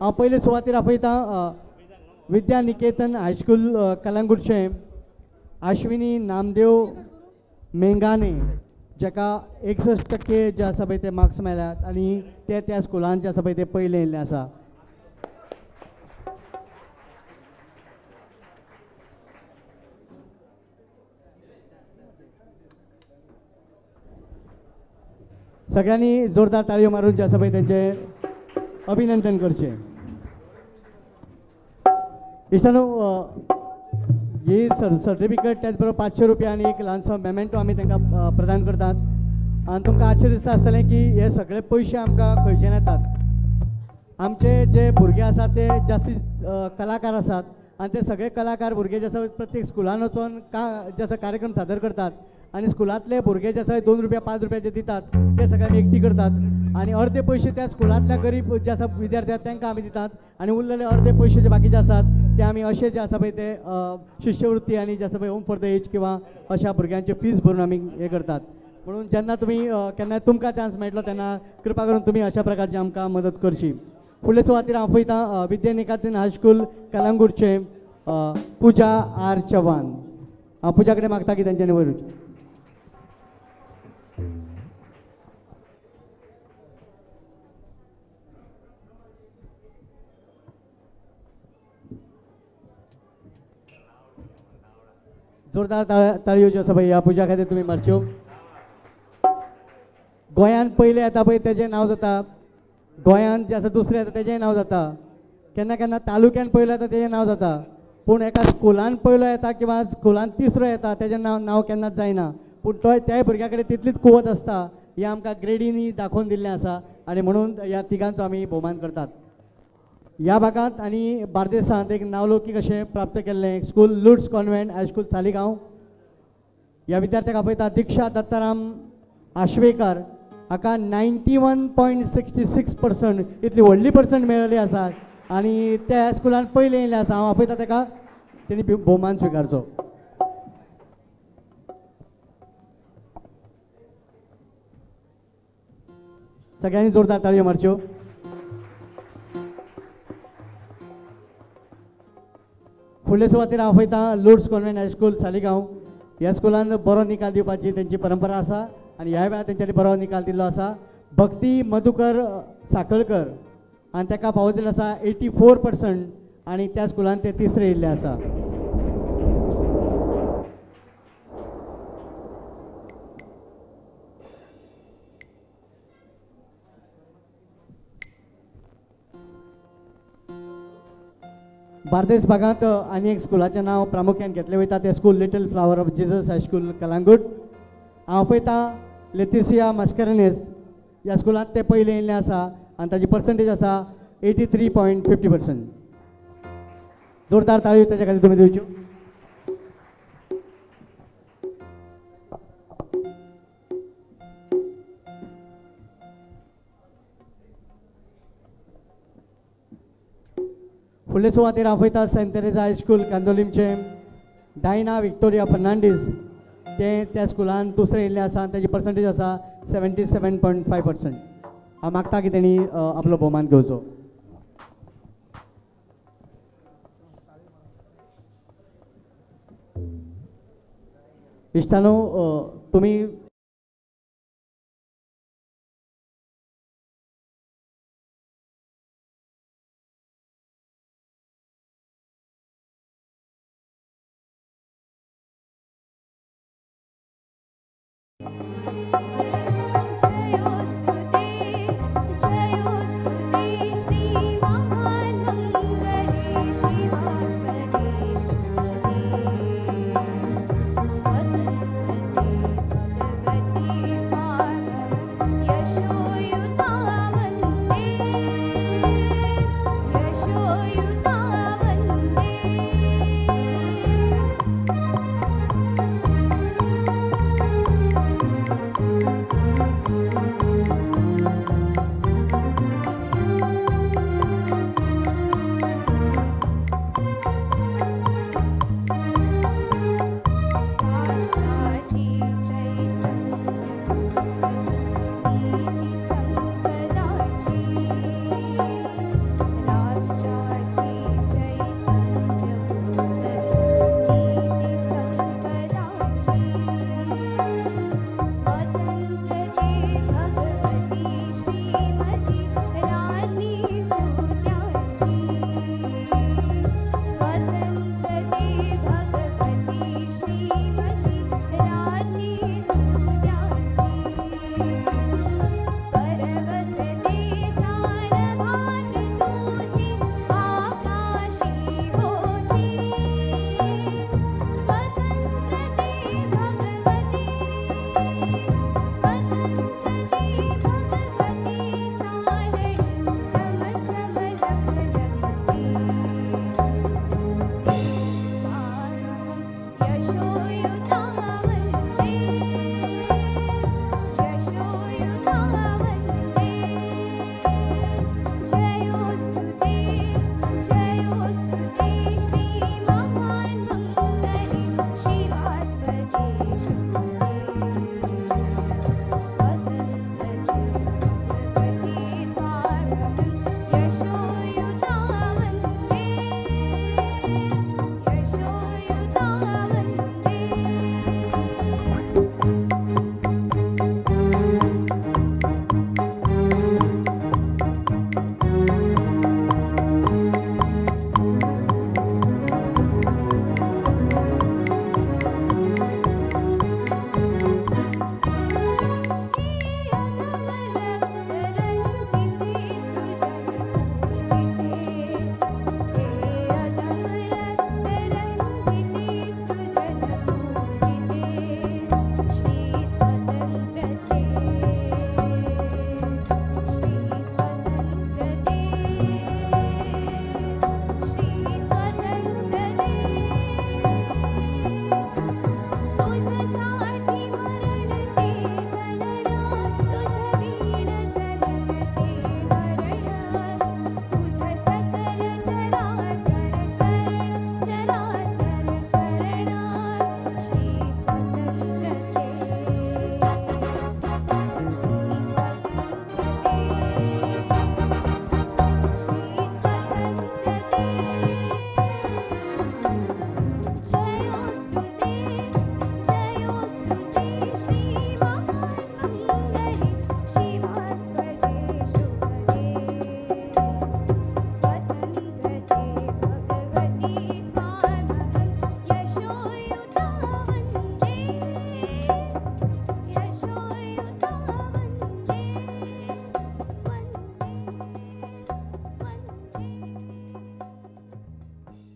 हांव पयले सुवातेर आपयता विद्या निकेतन हायस्कूल कलंगूटचे आश्विनी नामदेव मेंगाने, जाका 61% जे आसा पळय ते मार्क्स मेळ्ळ्यात आनी ते त्या स्कुलान जे आसा पळय ते पयले येयल्ले आसा. सगळ्यांनी जोरदार ताळयो मारून जे आसा पळय तेंचें अभिनंदन करचें. इश्टानो, ही सर्टिफिकेट त्याच बरोबर 500 रुपया आनी एक ल्हानसो मेमेंटो आमी तांकां प्रदान करतात. आनी तुमकां आश्चर्य दिसता आसतलें की हे सगळे पयशे आमकां खंयच्यान येतात. आमचे जे भुरगे आसात ते जास्ती कलाकार आसात आनी ते सगळे कलाकार भुरगे जे आसा प्रत्येक स्कुलान वचोन जे आसा कार्यक्रम सादर करतात आनी स्कुलांतले भुरगे जे आसा 2 रुपया 5 रुपया जे दितात ते सगळे आमी एकटी करतात आनी अर्दे पयशे त्या स्कुलांतल्या गरीब जे आसा विद्यार्थी आसात तांकां आमी दितात आनी उरलेले अर्दे पयशे जे बाकीचे आसात ते आमी अशे जे आसा पळय ते शिश्यवृत्ती आनी जे आसा पळय होम फॉर the age किंवा अशा भुरग्यांचे फीज भरून आमी हे करतात. म्हणून जेन्ना तुमी केन्ना तुमकां चान्स मेळटलो तेन्ना कृपा करून तुमी अशा प्रकारची आमकां मदत करची. फुडले सुवातीर हांव पळयतां विद्यानिकेतन हायस्कूल कलंगूटचे पूजा आर चव्हाण. हांव पूजा कडेन मागता की तेंच्यांनी वयर वचचें. जोरदार ताळयो ज्यो आसा पळय ह्या पुजा खातीर तुमी मारच्यो. गोंयांत पयलें येता पळय तेजें नांव जाता, गोंयांत जें आसा दुसरें येता तेजेंय नांव जाता, केन्ना केन्ना तालुक्यान पयलो येता तेजें नांव जाता, पूण एका स्कुलान पयलो येता किंवा स्कुलान तिसरो येता तेजें नांव केन्नाच जायना. पूण तो त्याय भुरग्या कडेन तितलीच कुवत आसता हें आमकां ग्रेडींनी दाखोवन दिल्लें आसा आनी म्हणून ह्या तिगांचो आमी भोवमान करतात. ह्या भागांत आनी बार्देसांत एक नांवलौकीक अशें प्राप्त केल्लें school Lourdes convent high school Saligao. ह्या विद्यार्थ्याक आपयता दीक्षा दत्ताराम आश्वेकर हाका 91.66% इतली व्हडली पर्संट मेळिल्ली आसा आनी त्या स्कुलान पयलें येयल्लें आसा. हांव आपयता ताका तेणी भोवमान स्विकारचो. सगळ्यांनी जोरदार ताळयो मारच्यो. फुडले सुवातेर हांव पळयता लुर्ड्स कॉन्व्हेंट हायस्कूल सालिगांव. ह्या स्कुलान बरो निकाल दिवपाची तेंची परंपरा आसा आनी ह्या वेळार तेंच्यांनी बरो निकाल दिल्लो आसा. भक्ती मधुकर साखळकर आनी ताका फावो दिल्लो आसा 84% आनी त्या स्कुलान ते तिसरे येयल्ले आसा. बार्देस भागांत आनी एक स्कुलाचें नांव प्रामुख्यान घेतलें वयता तें school little flower of Jesus high school Calangute. हांव पळयता लेतिसिया मास्करेन्हस ह्या स्कुलांत तें पयलें येयल्लें आसा आनी ताजी पर्संटेज आसा 83.50%. जोरदार ताळयो ताच्या खातीर तुमी दिवच्यो. फुडले सुवातेर हांव पळयता सेंट तेरेजा हायस्कूल कांदोलीमचें डायना विक्टोरिया फर्नांडीस ते त्या स्कुलान दुसरें येयल्लें आसा आनी ताजी पर्संटेज आसा 77.5%. हांव मागता की तेणी आपलो भोवमान घेवचो. इश्टानो, तुमी